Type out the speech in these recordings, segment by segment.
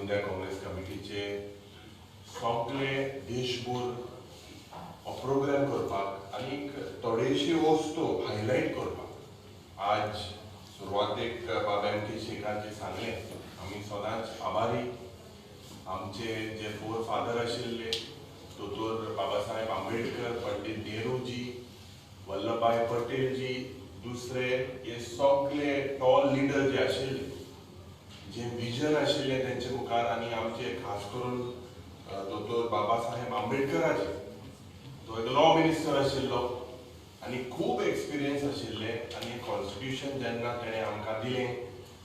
India Congress कमिटीचे सगळे देशभर हो प्रोग्राम करपाक आनी थोडेशी वस्तू हायलायट करपाक आज सुरवातेक बाब एम के शेखान जे सांगलें, आमी सदांच आभारी. आमचे जे फोर फादर आशिल्ले दोतोर बाबासाहेब आंबेडकर, पंडित नेहरूजी, वल्लभभाई पटेलजी, दुसरे हे सगळे टॉल लिडर जे आशिल्ले, जे विजन आशिल्लें तेंचे मुखार आनी आमचे खास करून दोतोर बाबासाहेब आंबेडकराचे, तो एक लॉ मिनिस्टर आशिल्लो आनी खूब एक्सपिरियन्स आशिल्ले आनी कॉन्स्टिट्युशन जेन्ना तेणें आमकां दिलें,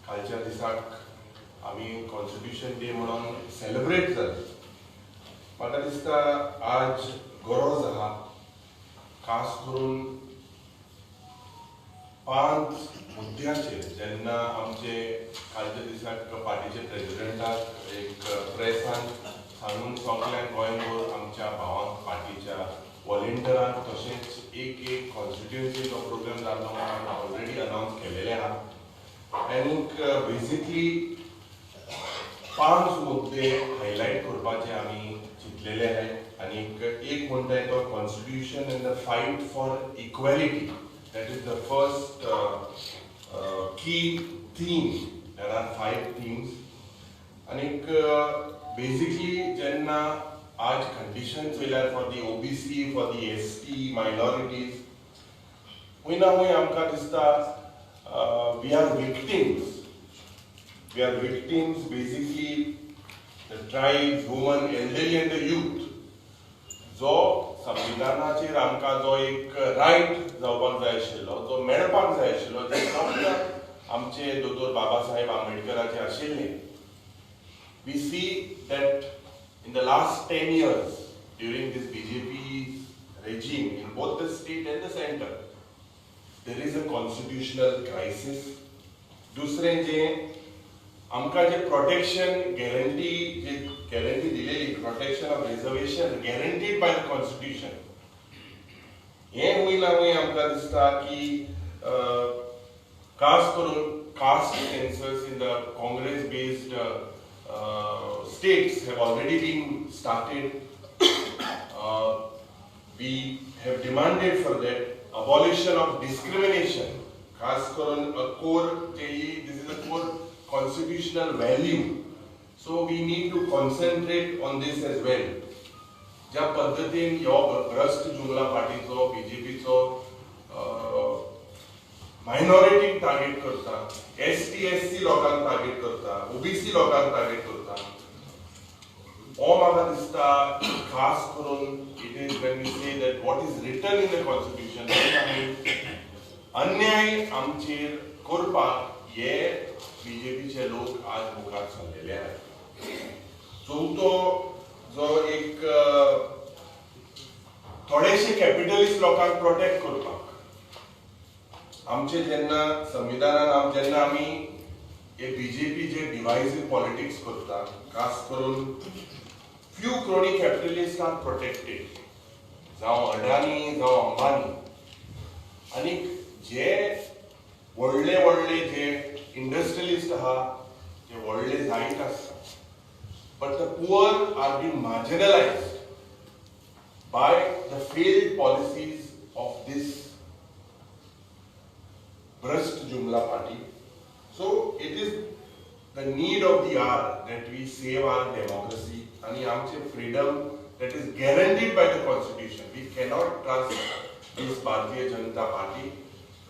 कालच्या दिसाक आमी कॉन्स्टिट्युशन डे म्हणून सेलिब्रेट जालें. म्हाका दिसता आज गरज आहा खास करून 5 मुद्द्याचेर. जेन्ना आमचे कालच्या दिसाक पार्टीचे प्रेजिडेंटाक एक प्रेसान सांगून सगळ्यांक गोंयभर आमच्या भावांक, पार्टीच्या वॉलेंटियरांक, तशेंच एक एक कॉन्स्टिट्युएन्सीचो प्रोग्राम जाल्लो म्हणून ऑलरेडी अनावन्स केलेले आहा. आनीक बेजिकली 5 मुद्दे हायलायट करपाचे आमी चिंतलेले आहाय. आनीक एक म्हणटाय तो constitution and the fight for equality. That is the first key theme. There are 5 themes. आनीक बेजिकली जेन्ना आज condition चोयल्यार for the OBC, for the ST minorities, खंय ना खंय आमकां दिसता we are victims. We are victims basically the tribes, women, elderly and the youth. जो संविधानाचेर आमकां जो एक रायट जावपाक जाय आशिल्लो, जो मेळपाक जाय आशिल्लो, जे सगळे आमचे दोतोर बाबासाहेब आंबेडकराचे आशिल्ले. We see that in the last 10 years during this BJP regime in both the state and the center, there is a constitutional crisis. दुसरें जे आमकां जे प्रोटेक्शन गॅरंटी, जे गॅरंटी दिलेली protection of reservation guaranteed by the constitution, हें खंय ना खंय आमकां दिसता की खास करून caste census in the Congress based states have already been started. We have demanded for that abolition of discrimination. खास करून a core, this is a core constitutional value. So we need to concentrate on this as well. ज्या पद्धतीन ह्यो भ्रश्ट जुमला पार्टीचो, बीजेपीचो मायनॉरिटीक target करता, ST SC लोकांक target करता, ओबीसी लोकांक टार्गेट करता, हो म्हाका दिसता खास करून it is when we say that what is written in the constitution, अन्याय आमचेर करपाक हे बीजेपीचे लोक आज मुखार सरलेले आहात. चवथो जो एक थोडेशे कॅपिटलिस्ट लोकांक प्रोटेक्ट करपाक आमचे जेन्ना संविधानान जेन्ना आमी हे बीजेपी जे डिवायसीव पॉलिटिक्स करता, खास करून few crony capitalist are protected, जावं अडानी जावं अंबानी, आनी जे व्हडले व्हडले जे इंडस्ट्रियलिस्ट आहा ते व्हडले जायत आसता, but the poor are been marginalised by the failed policies of this भ्रश्ट जुमला party. So it is the need of the hour that we save our democracy and आमचे freedom that is guaranteed by the constitution. We cannot trust this Bharatiya Janata Party.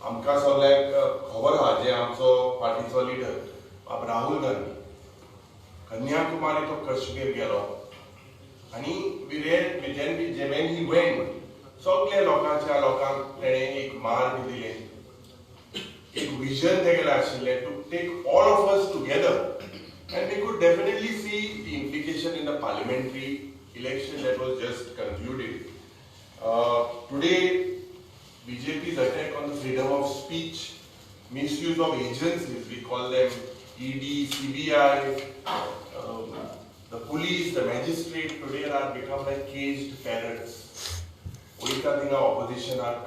आमकां सगळ्यांक खबर आहा जे आमचो पार्टीचो leader बाब राहुल गांधी कन्याकुमारी तो काश्मीर गेलो आनी we read when he went, सगळे लोकांच्या लोकांक तेणें एक मार्ग दिलें, एक विजन तेगेलें आशिल्लें to take all of us together, and we could definitely see the implication in the parliamentary election that was just concluded. Today BJP's attack on the freedom of speech, misuse of agencies, we call them ED, CBI, the police, the magistrate today are become like caged parrots. वयता थिंगा ऑपोजिशनाक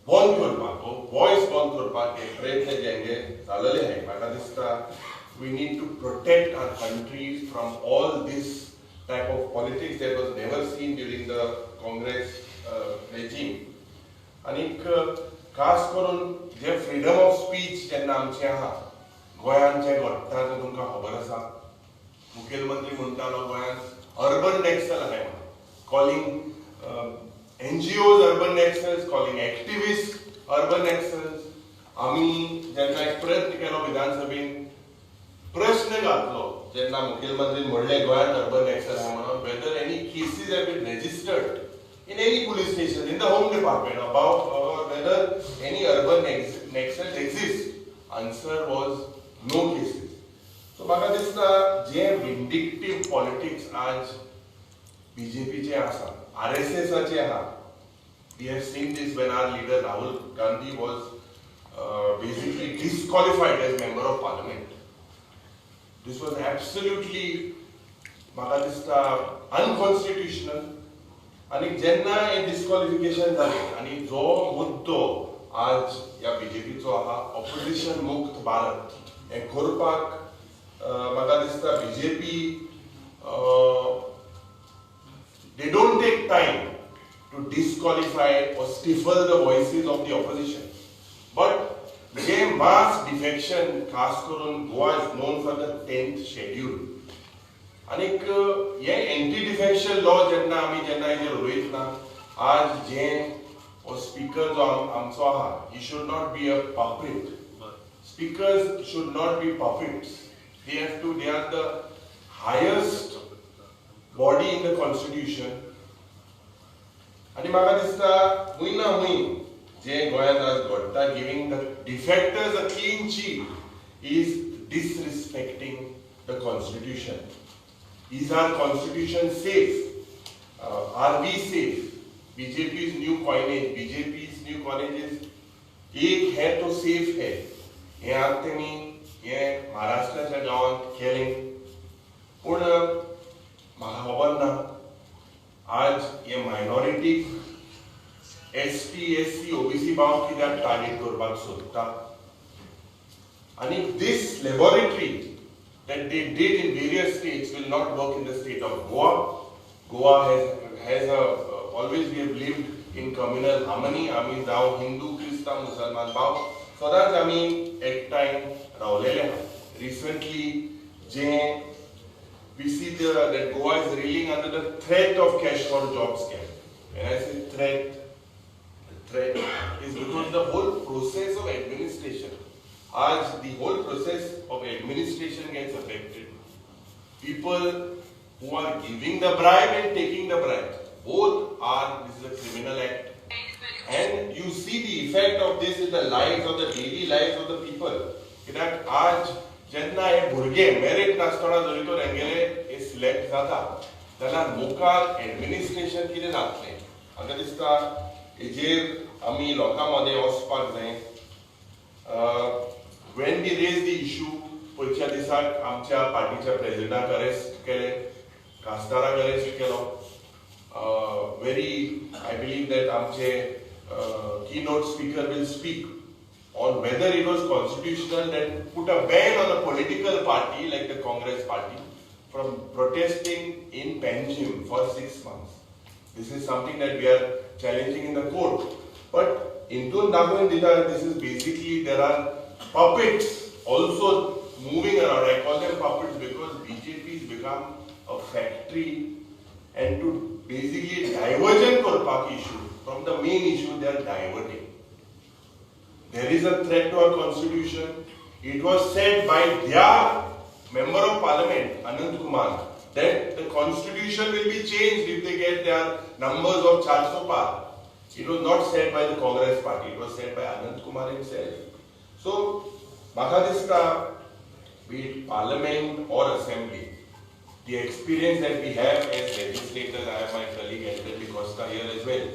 बंद करपाक, voice बंद करपाक हे प्रयत्न जे जालेले आहाय. म्हाका दिसता We need to protect our country from all this type of politics that was never seen during the Congress regime. आनीक खास करून जे फ्रीडम ऑफ स्पीच जेन्ना आमचें आहा, गोंयांत जें घडटा तें तुमकां खबर आसा. मुखेलमंत्री म्हणटालो गोंयांत अर्बन नॅक्सल आहाय म्हणून, calling NGOs urban Naxals, calling activist urban Naxals. आमी जेन्ना एक प्रयत्न केलो विधानसभेन प्रश्न घातलो जेन्ना मुखेलमंत्रीन म्हणलें गोंयांत अर्बन नॅक्सल आहा म्हणून, whether any cases have been registered in any police station, in the home department about whether any urban Naxals exist, answer was no cases. So म्हाका दिसता जे विंडिक्टीव पॉलिटिक्स आज बीजेपीचे आसा, आरएसएसाचे आहा, we have seen this when our leader Rahul Gandhi was basically disqualified as member of parliament. This was absolutely म्हाका दिसता unconstitutional. आनी जेन्ना हें डिस्क्वॉलिफिकेशन जालें आनी जो मुद्दो आज ह्या बीजेपीचो आहा ऑपोजिशन मुक्त भारत हें करपाक म्हाका दिसता BJP they don't take time to disqualify or stifle the voices of the opposition. But J mass defection खास करून Goa is known for the 10th schedule. आनीक हे एंटी डिफेक्शन लॉ जेन्ना आमी जेन्ना हेजेर उलयतना आज जे हो स्पीकर जो आमचो आहा, he should not be a puppet. Speakers should not be puppets. They have to, they are the highest body in the constitution. आनी म्हाका दिसता हूंय ना हूंय जे गोंयांत आज घडटा, giving the defectors a clean chit is disrespecting the constitution. Is our constitution safe? Are we safe? BJP's new coinage, BJP's new coinage is एक है तो सेफ है. हें आतां तेणी हें महाराष्ट्राच्या गांवांत केलें, पूण म्हाका खबर ना आज हे minority ST SC OBC भाव कित्याक टार्गेट करपाक सोदता. आनी this laboratory that they did in various states will not work in the state of Goa. Goa has a always we have lived in communal harmony. आमी जावं हिंदू क्रिस्तांव मुसलमान भाव सदांच आमी एकठांय रावलेले आहा. Recently J we see that Goa is reeling under the threat of cash for job scam. When I say threat, the threat is because the whole process of administration, as the whole process of administration gets affected. People who are giving the bribe and taking the bribe, both are, this is a criminal act. And you see the effect of this in the lives of the daily lives of the people. कित्याक आज जेन्ना हे भुरगे merit नासतना जरी तर हेंगेले हे select जाता जाल्यार मुखार एडमिनिस्ट्रेशन कितें जातलें. म्हाका दिसता हेजेर आमी लोकां मदें वचपाक जाय. When we raise the issue, पयच्या दिसाक आमच्या पार्टीच्या प्रेजिडेंटाक अरेस्ट केले, खासदाराक अरेस्ट केलो. Very I believe that आमचे keynote speaker will speak on whether it was constitutional that put a ban on a political party like the Congress party from protesting in Panjim for 6 months. This is something that we are challenging in the court. But intun दाखोवन दिता, this is basically there are puppets also moving around. I call them puppets because BJP has become a factory, and to basically diversion करपाक issue from the main issue they are diverting. There is a threat to our constitution. It was said by their member of parliament, Anant Kumar, that the constitution will be changed if they get their numbers of 400 par. It was not said by the Congress party, it was said by Anant Kumar himself. So, म्हाका दिसता, be it parliament or assembly, the experience that we have as legislators, I have my colleague Elton D'Costa here as well.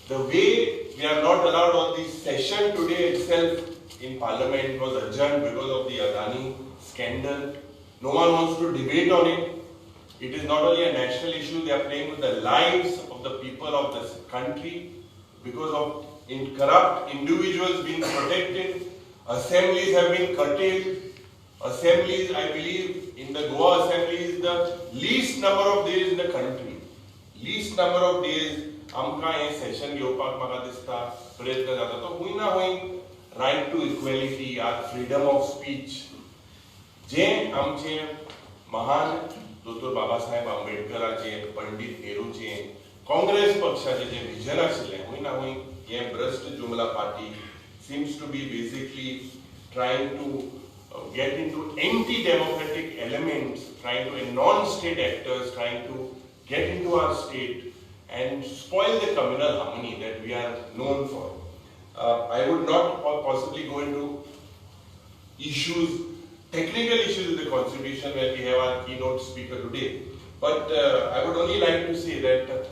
The way we are not allowed on this session today itself in parliament was adjourned because of the Adani scandal. No one wants to debate on it. It is not only a national issue, they are playing with the lives of the people of this country because of corrupt individuals being protected. Assemblies have been curtailed. Assemblies, I believe, in the Goa Assembly is the least number of days in the country. Least number of days आमकां हें सेशन घेवपाक म्हाका दिसता प्रयत्न जाता. तो खंय ना खंय रायट टू इक्वेलिटी या फ्रिडम ऑफ स्पीच जें आमचें महान दोतोर बाबासाहेब आंबेडकराचें, पंडीत नेहरूचें, काँग्रेस पक्षाचें जें विजन आशिल्लें, खंय ना खंय हें भ्रश्ट जुमला party seems to be basically trying to get into anti-democratic elements, trying to non-state actors, trying to get into our state and spoil the communal harmony that we are known for. I would not possibly go into issues, technical issues of the constitution where we have our keynote speaker today, but I would only like to say that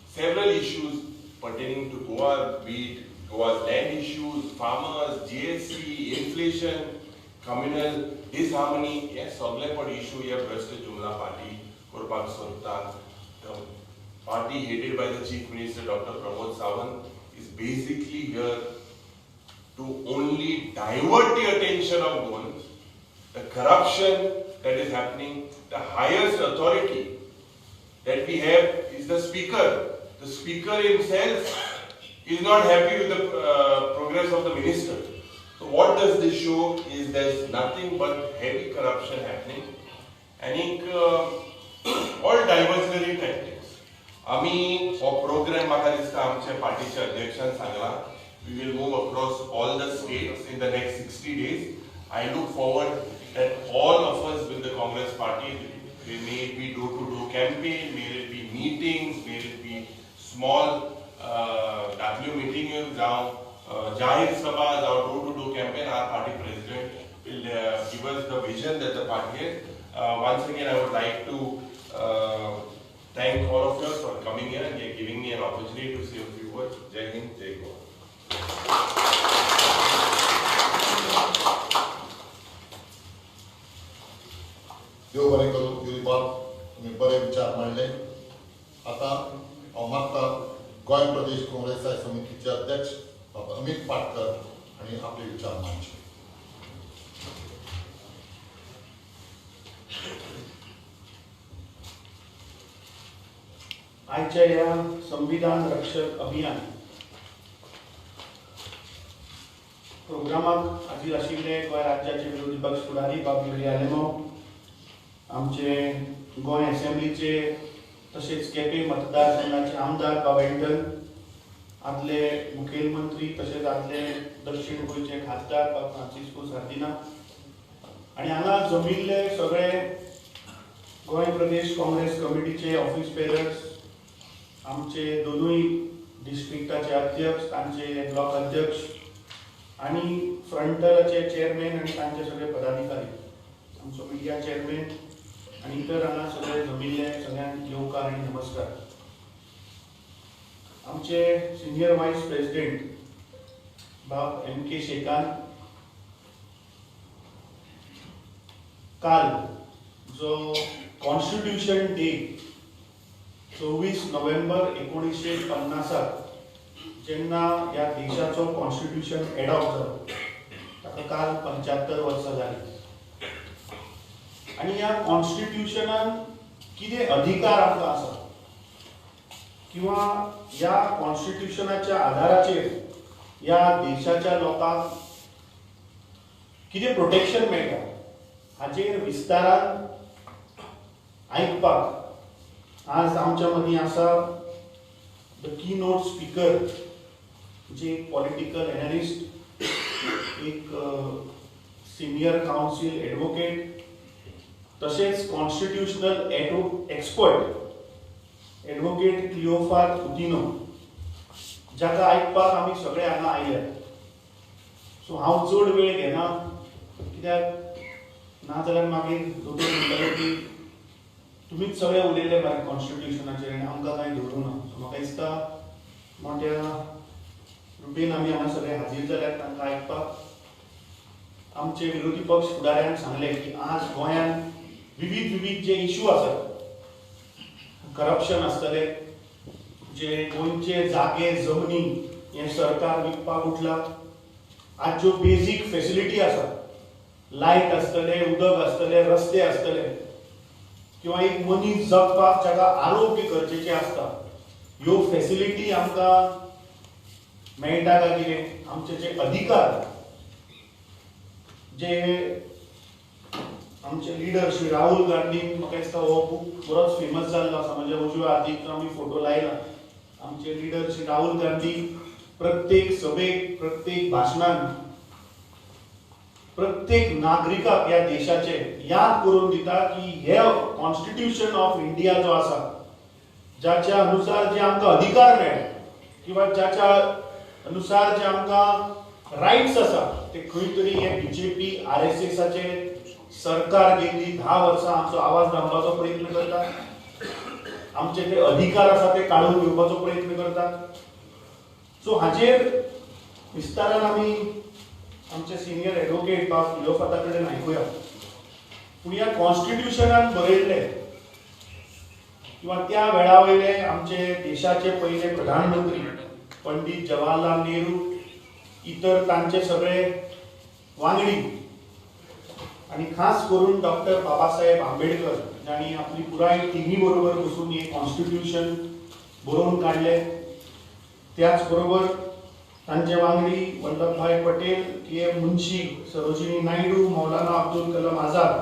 several issues pertaining to Goa, be it Goa's land issues, farmers, GST, inflation, communal disharmony, हे सगळे पण issue हे भ्रश्ट जुमला party करपाक सोदता. The party headed by the Chief Minister Dr. Pramod Sawant is basically here to only divert the attention of Goans, the corruption that is happening. The highest authority that we have is the Speaker. The Speaker himself is not happy with the progress of the minister. So what does this show is there's nothing but heavy corruption happening and all diversionary tactics. आमी हो programme म्हाका दिसता आमचे पार्टीचे अध्यक्षान सांगला, we will move across all the states in the next 60 days. I look forward that all of us with the Congress party, may it be door-to-door campaign, may it be meetings, may it be small W meeting जावं जाहीर सभा जावं door-to-door campaign, our party president will give us the vision that the party has. Once again, I would like to thank all of you for coming here and giving me an opportunity to say a few words. Jai Hind, Jai Goa. देव बरें करूं युरीबाब, तुमी बरे विचार मांडले. आतां हांव मागता गोंय प्रदेश काँग्रेस समितीचे अध्यक्ष बाब अमीत पाटकर आनी आपले विचार मांडचे. आयच्या ह्या संविधान रक्षक अभियान प्रोग्रामाक हाजीर आशिल्ले गोंय राज्याचे विरोधी पक्ष फुडारी बाब युरी आलेमांव, आमचे गोंय असेंब्लीचे तशेंच केपें मतदारसंघाचे आमदार बाब एल्टन, आदले मुखेलमंत्री तशेंच आदले दक्षिण गोंयचे खासदार बाब फ्रांसिस्को सार्दिना आनी हांगा जमिल्ले सगळे गोंय प्रदेश काँग्रेस कमिटीचे ऑफिस बेरर्स, आमचे दोनूय डिस्ट्रिक्टाचे अध्यक्ष, तांचे ब्लॉक अध्यक्ष आनी फ्रंटलाचे चेअरमॅन आनी तांचे सगळे पदाधिकारी, आमचो मिडिया चेअरमॅन आनी इतर हांगा सगळे जमिल्ले सगळ्यांक येवकार आनी नमस्कार. आमचे सिनियर वायस प्रेसिडेंट बाब एम के शेखान काल जो कॉन्स्टिट्युशन डे 24 नोव्हेंबर 1950 जेन्ना ह्या देशाचो कॉन्स्टिट्युशन एडॉप्ट जालो ताका काल 75 वर्सां जालीं आनी ह्या कॉन्स्टिट्युशनान कितें अधिकार आमकां आसा किंवा ह्या कॉन्स्टिट्युशनाच्या आधाराचेर ह्या देशाच्या लोकांक कितें प्रोटेक्शन मेळटा हाचेर विस्तारान आयकपाक आज आमच्या मदीं आसा the की नोट स्पीकर, जे एक पॉलिटिकल एनालिस्ट, एक सिनियर कावन्सील एडवोकेट, तशेंच कॉन्स्टिट्युशनल एक्सपर्ट एडवोकेट क्लिओफार कुतिन्हो, जाका आयकपाक आमी सगळे हांगा आयल्यात. सो हांव चड वेळ घेना कित्याक नाजाल्यार मागीर दोतोर म्हणटले की तुमीच सगळे उलयले मागीर कॉन्स्टिट्युशनाचेर आनी आमकां कांय धरूं ना. सो म्हाका दिसता मोठ्या रुटीन आमी हांगा सगळे हाजीर जाल्यात तांकां आयकपाक. आमचे विरोधी पक्ष फुडाऱ्यान सांगलें की आज गोंयांत विविध विविध जे इशू आसात, करप्शन आसतलें, जे गोंयचे जागे जमनी हें सरकार विकपाक उठला, आज ज्यो बेजीक फेसिलिटी आसा लायट आसतले, उदक आसतले, रस्ते आसतले किंवा एक मनीस जगपाक जाका आरोग्य गरजेचें आसता ह्यो फेसिलिटी आमकां मेळटा काय कितें, आमचे जे अधिकार जे आमचे लिडर श्री राहुल गांधीन म्हाका दिसता हो बूक बरोच फेमस जाल्लो आसा, म्हज्या उजव्या हातीक आमी फोटो लायला। आमचे लिडर श्री राहुल गांधी प्रत्येक सभेक, प्रत्येक भाशणान प्रत्येक नागरिकाक ह्या देशाचे याद करून दिता की हे कॉन्स्टिट्यूशन ऑफ इंडिया जो आसा ज्याच्या अनुसार जे आमकां अधिकार मेळ्ळे किंवा ज्याच्या अनुसार जे आमकां रायट्स आसा ते खंय तरी हे बीजेपी आरएसएसाचे सरकार गेल्ली 10 वर्सां आमचो आवाज दामपाचो प्रयत्न करता, आमचे जे अधिकार आसा ते काडून घेवपाचो प्रयत्न करता। सो हाचेर विस्तारान आमी आमचे सिनियर एडवोकेट बाब क्लियोफाता कडेन आयकुया। पूण ह्या कॉन्स्टिट्युशनान बरयल्लें किंवा त्या वेळा वयले आमचे देशाचे पयले प्रधानमंत्री पंडित जवाहरलाल नेहरू, इतर तांचे सगळे वांगडी आनी खास करून डॉक्टर बाबासाहेब आंबेडकर जांणी आपली पुराय टिमी बरोबर बसून हे कॉन्स्टिट्युशन बरोवन काडलें, त्याच बरोबर तांचे वांगडी वल्लभभाई पटेल, के एम मुन्शी, सरोजिनी नायडू, मौलाना अब्दुल कलाम आझाद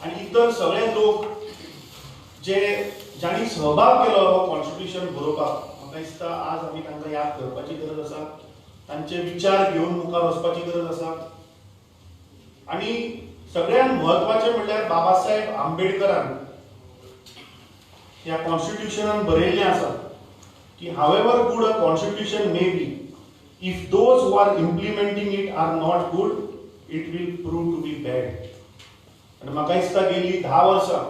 आनी इतर सगळे लोक जे जांणी सहभाग केलो हो कॉन्स्टिट्युशन बरोवपाक, म्हाका दिसता आज आमी तांकां याद करपाची गरज आसा, तांचे विचार घेवन मुखार वचपाची गरज आसा। आनी सगळ्यांत म्हत्वाचें म्हणल्यार बाबासाहेब आंबेडकरान ह्या कॉन्स्टिट्युशनान बरयल्लें आसा की however good a constitution may be, if those who are implementing it are not good, it will prove to be bad. आनी म्हाका दिसता गेली 10 वर्सां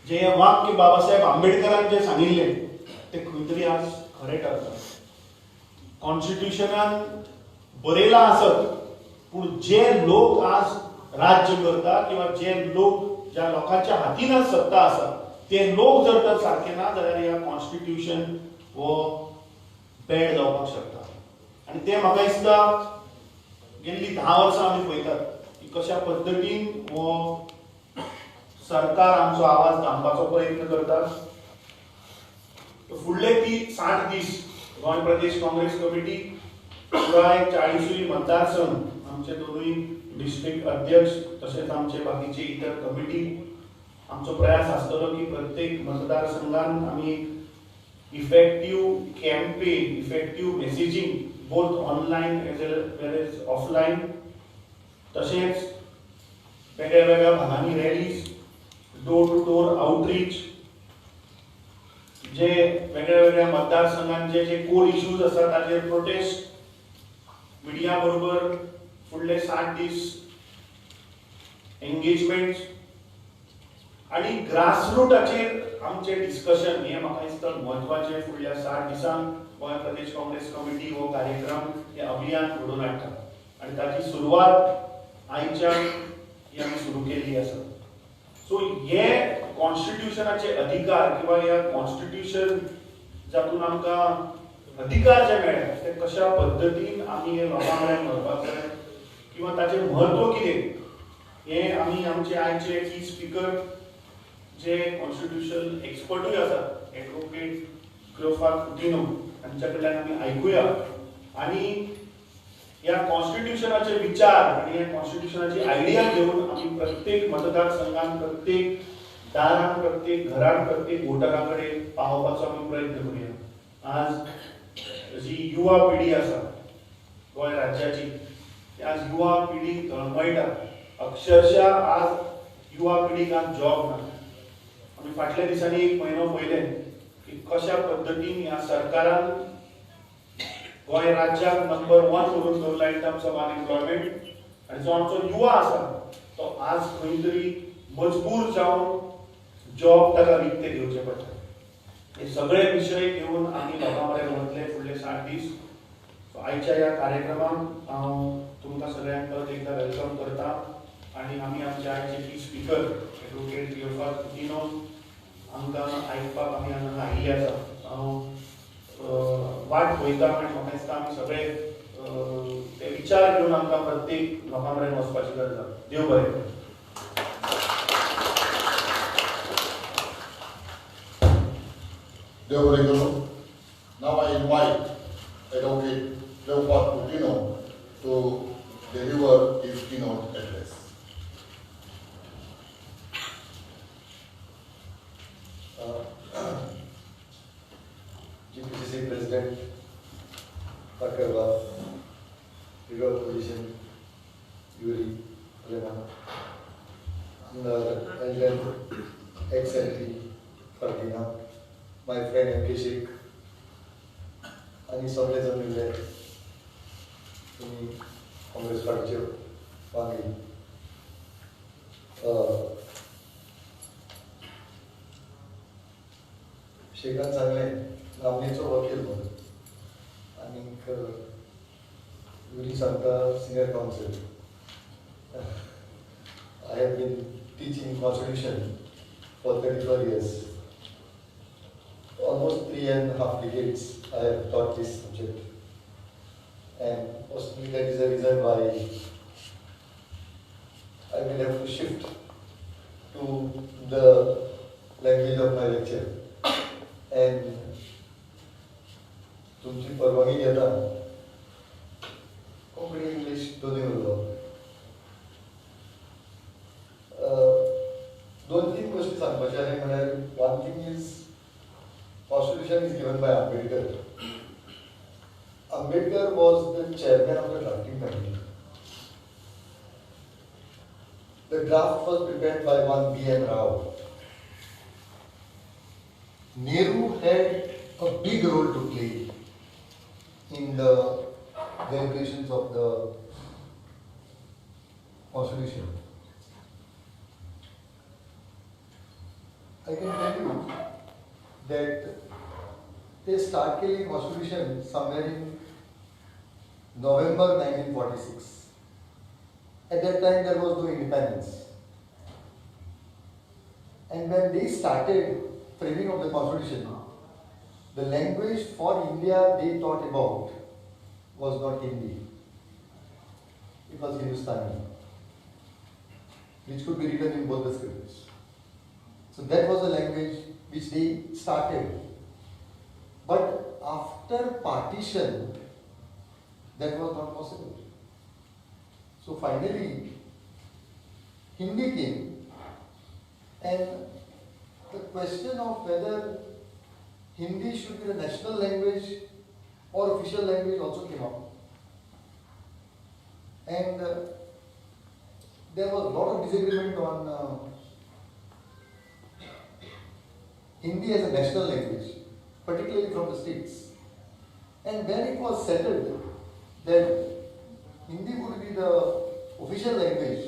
जे हें वाक्य बाबासाहेब आंबेडकरान जें सांगिल्लें तें खंय तरी आज खरें ठरता। कॉन्स्टिट्युशनान बरयलां आसत पूण जे लोक आज राज्य करता किंवा जे लोक ज्या लोकांच्या हातीन आज सत्ता आसा ते लोक जर तर सारके ना जाल्यार ह्या कॉन्स्टिट्युशन हो बॅड जावपाक शकता। आनी तें म्हाका दिसता गेल्ली 10 वर्सां आमी पळयतात की कशा पद्दतीन हो सरकार आमचो आवाज दामपाचो प्रयत्न करता। फुडले 60 दीस गोंय प्रदेश काँग्रेस कमिटी पुराय 40 मतदारसंघ आमचे दोनूय डिस्ट्रिक्ट अध्यक्ष तशेंच आमचे बाकीचे इतर कमिटी आमचो प्रयास आसतलो की प्रत्येक मतदारसंघान आमी effective campaign, effective messaging both online as well as offline, तशेंच वेगळ्या वेगळ्या भागांनी rallies, door to door outreach, जे वेगळ्या वेगळ्या मतदारसंघांचे जे कोर इश्यूज आसा ताचेर प्रोटेस्ट, मिडिया बरोबर फुडले 60 दीस एंगेजमेंट आनी ग्रासरूटाचेर आमचें डिस्कशन हें म्हाका दिसता म्हत्वाचें। फुडल्या 60 दिसांक गोंय प्रदेश काँग्रेस कमिटी हो कार्यक्रम हें अभियान घडोवन हाडटा आनी ताची सुरवात आयच्यान ही आमी सुरू केल्ली आसा। सो हे कॉन्स्टिट्युशनाचे अधिकार किंवा ह्या कॉन्स्टिट्युशन जातून आमकां अधिकार जे मेळ्ळे ते कशा पद्दतीन आमी हे लोकां मेरेन व्हरपाक जाय किंवा ताचें म्हत्व कितें हें आमी आमचे आयचे की स्पिकर जे कॉन्स्टिट्युशन एक्सपर्टूय आसात एडवोकेट क्लियोफात कुतिन्हो हांच्या कडल्यान आमी आयकुया आनी ह्या कॉन्स्टिट्युशनाचे विचार आनी ह्या कॉन्स्टिट्युशनाची आयडिया घेवन आमी प्रत्येक मतदारसंघान, प्रत्येक दारान, प्रत्येक घरान, प्रत्येक वोटरा कडेन पावोवपाचो आमी प्रयत्न करुया। आज जी युवा पिढी आसा गोंय राज्याची, आज युवा पिढी तळमळटा, अक्षरशः आज युवा पिढीक आज जॉब ना। आमी फाटल्या दिसांनी एक म्हयनो पळयलें की कशा पद्दतीन ह्या सरकारान गोंय राज्याक नंबर 1 करून दवरला इन टर्म्स ऑफ अनएम्प्लॉयमेंट, आनी जो आमचो युवा आसा तो आज खंय तरी मजबूर जावन जॉब ताका विकते घेवचे पडटा। हे सगळे विशय घेवन आमी लोकां मेरेन वतले फुडले 60 दीस। सो आयच्या ह्या कार्यक्रमाक हांव तुमकां सगळ्यांक परत एकदां welcome करता आनी आमी आमचे आयचे की स्पिकर एडवोकेट क्लियोफात कुतिन्हो आमकां आयकपाक आमी हांगा आयिल्ले आसा। हांव वाट पळयता आनी म्हाका दिसता आमी सगळे ते विचार घेवन आमकां प्रत्येक लोकां मेरेन वचपाची गरज आसा. देव बरें करूं. देव बरें करूं. Now I invite Advocate Cleophas Coutinho to deliver his keynote address. GPCC President Pakarwa, Leader of Opposition Yuri Alemao, Amdar Elden, ex-MP Fardina, my friend M.K. Sheikh, आनी सगळे जमिल्ले तुमी काँग्रेस पार्टीचे वांगडी. शेखान सांगलें नामनेचो वकील म्हणून, आनीक युरी सांगता senior counsel. I have been teaching constitution for 34 years. Almost 3.5 decades I have taught this subject, and possibly that is the reason why I will have to shift to the language of my lecture. And तुमची परवानगी घेता Konkani English दोनूय उलोवप. दोन तीन गोश्टी सांगपाच्यो आनी म्हळ्यार, one thing is Constitution is given by Ambedkar. Ambedkar was the chairman of the drafting committee. The draft was prepared by one B.N. Rao. Nehru had a big role to play in the deliberations of the Constitution. I can tell you that they start killing Constitution somewhere in November 1946. At that time there was no independence. And when they started framing of the Constitution, the language for India they thought about was not Hindi. It was Hindustani, which could be written in both the scripts. So that was the language which they started. But after partition, that was not possible. So finally, Hindi came, and the question of whether Hindi should be the national language or official language also came up. And there was a lot of disagreement on Hindi as a national language, particularly from the states. And when it was settled that Hindi would be the official language,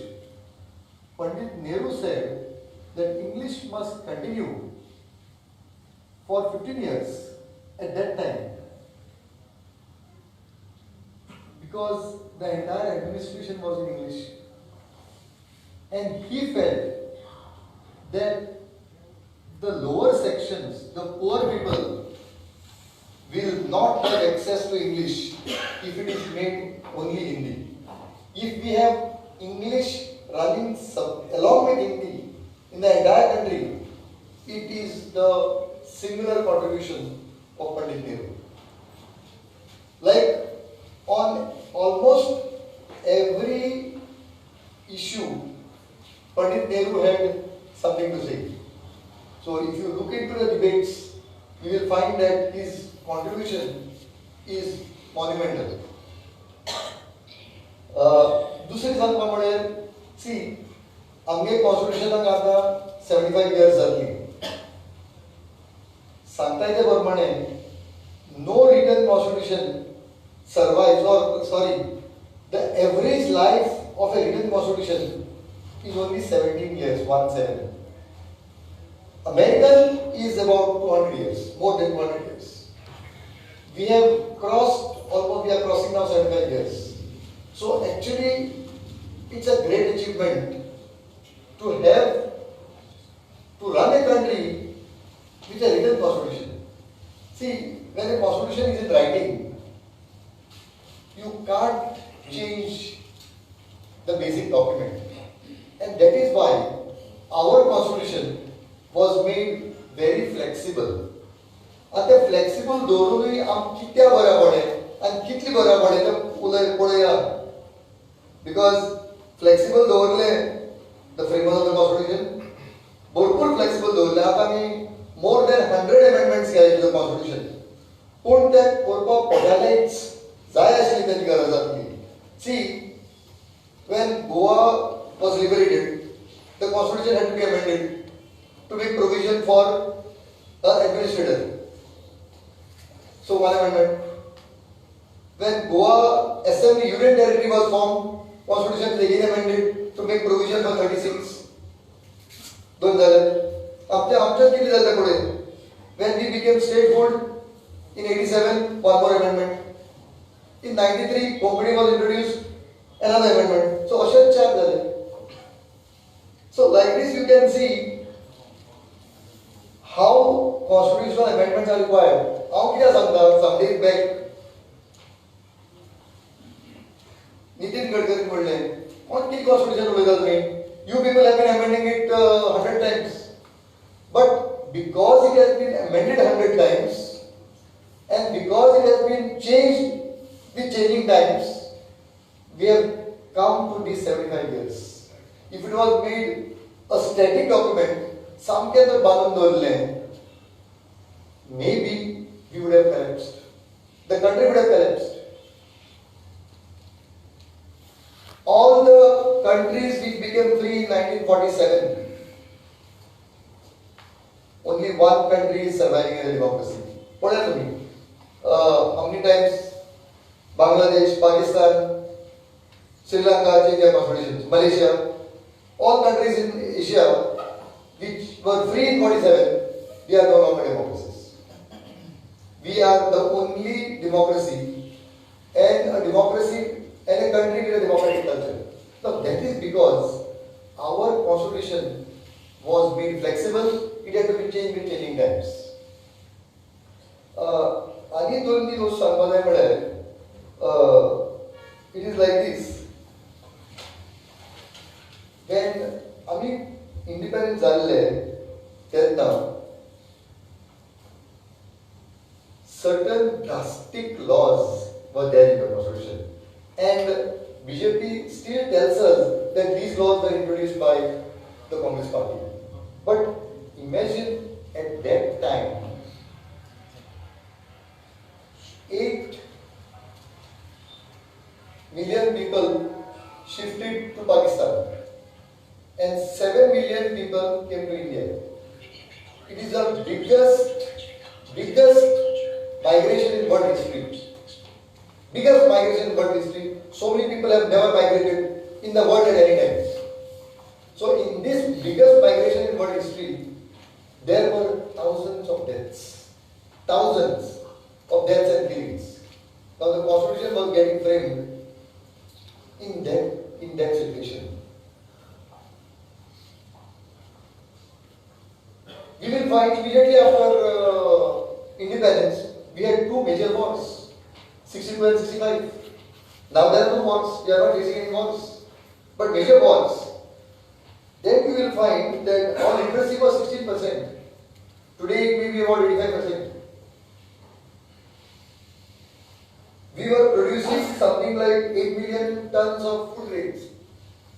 Pandit Nehru said that English must continue for 15 years at that time, because the entire administration was in English. And he felt that the lower sections, the poor people, will not have access to English if it is made only Hindi. If we have English running along with Hindi in the entire country, it is the singular contribution of Pandit Nehru. Like on almost every issue, Pandit Nehru had something to say. So if you look into the debates, you will find that his contribution is monumental. दुसरी सांगपा म्हळ्यार, C आमगे कॉन्स्टिट्युशनाक आतां 75 years जातली. सांगता ते प्रमाणे no written constitution survives, or sorry, the average life of a written constitution is only 17 years, 17. American is about 200 years, more than 200 years. We have crossed, almost we are crossing now 75 years. So actually, it's a great achievement to have, to run a country with a written constitution. See, when a constitution is in writing, You can't change the basic document. And that is why our constitution was made very flexible. आनी तें flexible दवरुनूय आम कित्याक बऱ्या पडलें आनी कितलें बऱ्या पडलें तें उलय पळोवया. Because flexible दवरलें the framework of the constitution भरपूर फ्लेक्सिबल दवरलें. आतां आमी मोर दॅन 100 अमेंडमेंट्स केले टू the constitution, पूण तें करपाक पडटालेंच, जाय आशिल्ली तेजी गरज आसली. See, when Goa was liberated, the constitution had to be amended to make provision for an administrator. So one amendment. When Goa Assembly Union Territory was formed, constitution was again amended to make provision for 36. दोन जाले. आमच्याच कितें जालें फुडें? When we became statehood in 87, one more amendment. In 93, Konkani was introduced, another amendment. So अशेच चार जाले. So like this you can see how constitutional amendments are required. हांव कितें सांगता, some days back Nitin Gadkari म्हणलें, कोण कितें constitution उलयता तुमी? You people have been amending it 100 times. But because it has been amended 100 times and because it has been changed with changing times, we have come to these 75 years. If it was made a static document, सामकें जर बांदून दवरलें, maybe we would have collapsed. The country would have collapsed. All the countries which became free in 1947, only one country is surviving as a democracy. पळया तुमी, how many times Bangladesh, Pakistan, Sri Lanka changed their constitutions, Malaysia, all countries in Asia which were free in 47, they are no longer democracies. We are the only democracy, and a democracy and a country with a democratic culture. Now that is because our constitution was made flexible, it had to be changed with changing times. आनी दोन तीन गोश्ट सांगपा जाय म्हळ्यार, it is like this. When आमी independent जाल्ले तेन्ना certain drastic laws were there in the constitution, and BJP still tells us that these laws were introduced by the Congress party. But imagine at that time 8 million people shifted to Pakistan and 7 million people came to India. It is the biggest migration in world history. Biggest migration in world history. So many people have never migrated in the world at any time. So in this biggest migration in world history, there were thousands of deaths. Thousands of deaths and killings. Now the constitution was getting framed in that situation. We will find immediately after independence, we had two major wars, 62 and 65. Now there are no wars, we are not facing any wars, but major wars. Then we will find that our literacy was 16%. Today it may be about 85%. We were producing something like 8 million tons of food grains.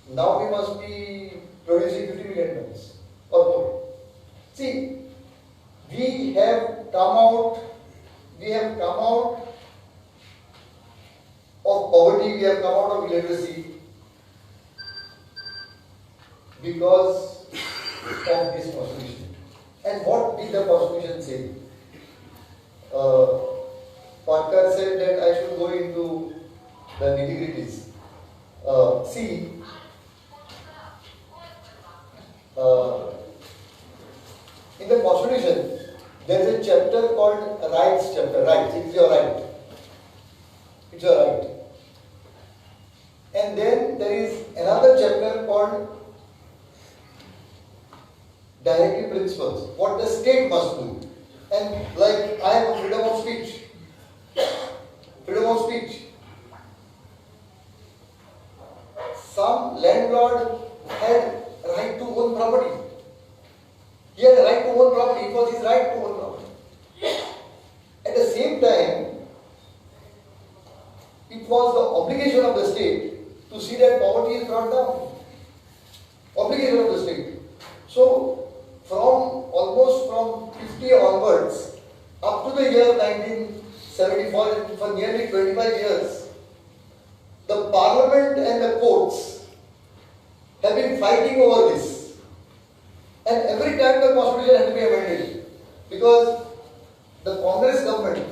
Now we must be producing 50 million tons or more. See, we have come out of poverty, we have come out of illiteracy because of this constitution. And what did the constitution say? Patkar said that I should go into the nitty-gritties. See, in the constitution, there is a chapter called rights chapter. Rights, it's your right. It's your right. And then there is another chapter called directive principles, what the state must do. And like I have freedom of speech. Freedom of speech. some landlord had right to own property. He had a right to own property. It was his right to own property. At the same time, it was the obligation of the state to see that poverty is brought down. Obligation of the state. So, from almost from 50 onwards, up to the year 1974, for nearly 25 years, the parliament and the courts have been fighting over this. And every time the constitution had to be amended, because the Congress government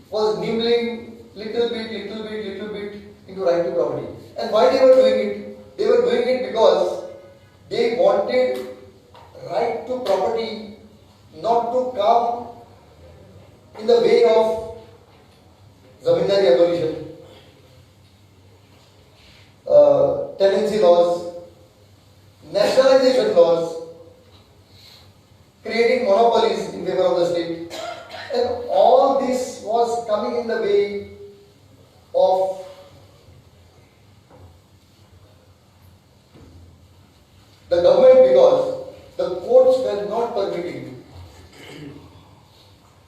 was nibbling little bit, little bit, little bit into right to property. And why they were doing it? They were doing it because they wanted right to property not to come in the way of zamindari abolition, tenancy laws, nationalization laws, creating monopolies in favor of the state. And all this was coming in the way of the government, because the courts were not permitting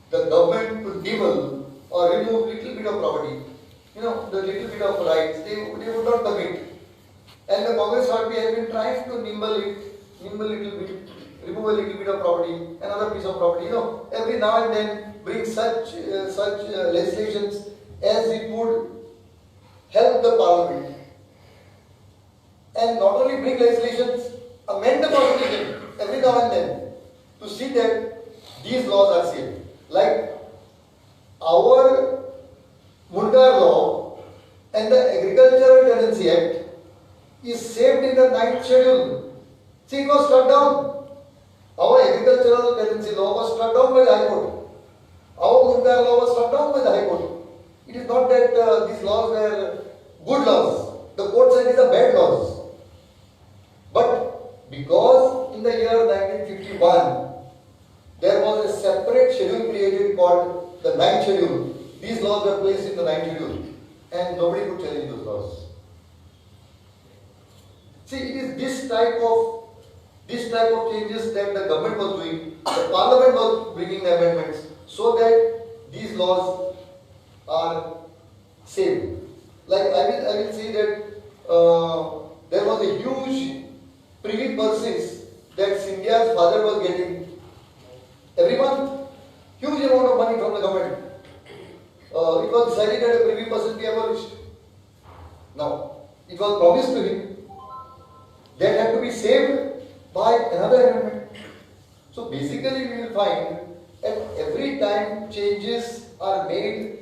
the government to nibble or remove little bit of property, you know, the little bit of rights, they would not permit. And the Congress party has been trying to nibble it, nibble little bit, remove a little bit of property, another piece of property, you know, every now and then bring such legislations as it would help the parliament. And not only bring legislations, amend the constitution every now and then to see that these laws are saved. Like our Mundar law and the Agricultural Tenancy Act is saved in the 9th schedule. See, it was struck down. Our Agricultural Tenancy law was struck down by the High Court. Our Mundar law was struck down by the High Court. It is not that these laws were good laws. The court said these are bad laws. But because in the year 1951, there was a separate schedule created called the 9th schedule. These laws were placed in the 9th schedule and nobody could challenge those laws. See, it is this type of changes that the government was doing, the parliament was bringing the amendments so that these laws are saved. Like I will say that there was a huge privy purses that Scindia's father was getting every month, huge amount of money from the government. It was decided that a privy purse be abolished. Now, it was promised to him that had to be saved by another amendment. So basically we will find that every time changes are made